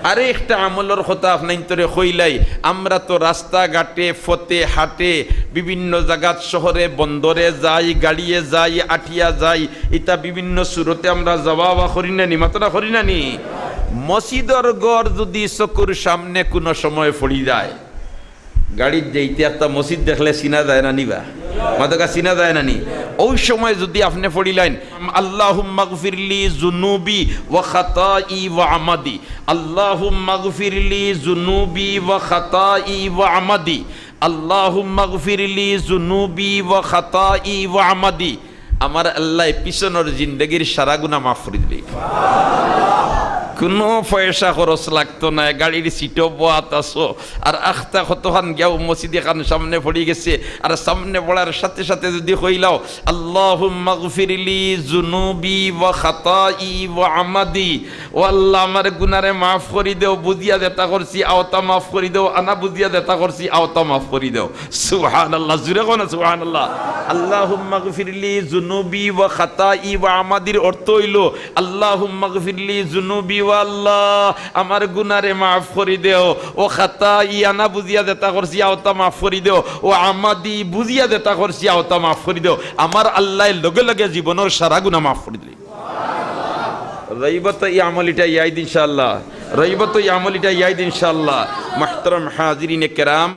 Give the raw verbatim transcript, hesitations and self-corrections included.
আরেকটা আমলর কথা আপনাইন্তরে কইলাই, আমরা তো রাস্তাঘাটে, পথে, হাটে, বিভিন্ন জাগাত, শহরে, বন্দরে যাই, গাড়িয়ে যাই, আটিয়া যাই, ইতা বিভিন্ন সুরতে আমরা যাওয়া আওয়া করি না নি, মাতো না করি না নি? মসজিদর ঘর যুদি চকুর সামনে কুনু সময় পড়ি যায়, গাড়িত যাইতে একটা মসজিদ দেখলে চিনা যায় না নি বা? মাতো কা চিনা যায় না নি? ওই সময় যুদি আপনে পড়িলাইন, "আল্লাহুম্মাগফিরলি যুনুবি ওয়া খাতাই ওয়া আমাদি, আল্লাহুম্মাগফিরলি যুনুবি ওয়া খাতাই ওয়া আমাদি, আল্লাহুম্মাগফিরলি যুনুবি ওয়া খাতাই ওয়া আমাদি।" আমার আল্লায় পিছনর জিন্দেগির সারা গুনা মাফ করি দিবে। কুনু পয়সা খরচ লাগতো নায়, গাড়ির সিটো বওয়াত আছো, আর আখতা কতখান গিয়াও মসজিদ এখান সামনে পড়ি গেছে, আর সামনে পড়ার সাথে সাথে যুদি কইলাও, "আল্লাহুম্মাগফিরলি যুনুবি ওয়া খাতাই ওয়া আমাদি", ও আল্লাহ, আমার গুনারে মাফ করি দেও, বুঝিয়া যেতা করছি আওতা মাফ করি দেও, আনা বুঝিয়া যেতা করছি আওতা মাফ করি দেও। সুবহানাল্লাহ, জুরে কও না সুবহানাল্লাহ। আল্লাহুম্মাগফিরলি যুনুবি ওয়া খাতাই ওয়া আমাদির অর্থ অইলো, আল্লাহুম্মাগফিরলি যুনুবি, ও আল্লাহ, আমার গুনারে মাফ করি দেও, ও খাতাই, আনা বুঝিয়া যেতা করছি আওতা মাফ করি দেও, ও আমাদি, বুঝিয়া যেতা করছি আওতা মাফ করি দেও। আমার আল্লায় লগে লগে জীবনর সারা গুনা মাফ করি দিলে। রইব তো ই আমল ইটা ইয়াদ ইনশাআল্লাহ, রইব তো ই আমল ইটা ইয়াদ ইনশাআল্লাহ। মুহতারাম হাজিরিনে কেরাম,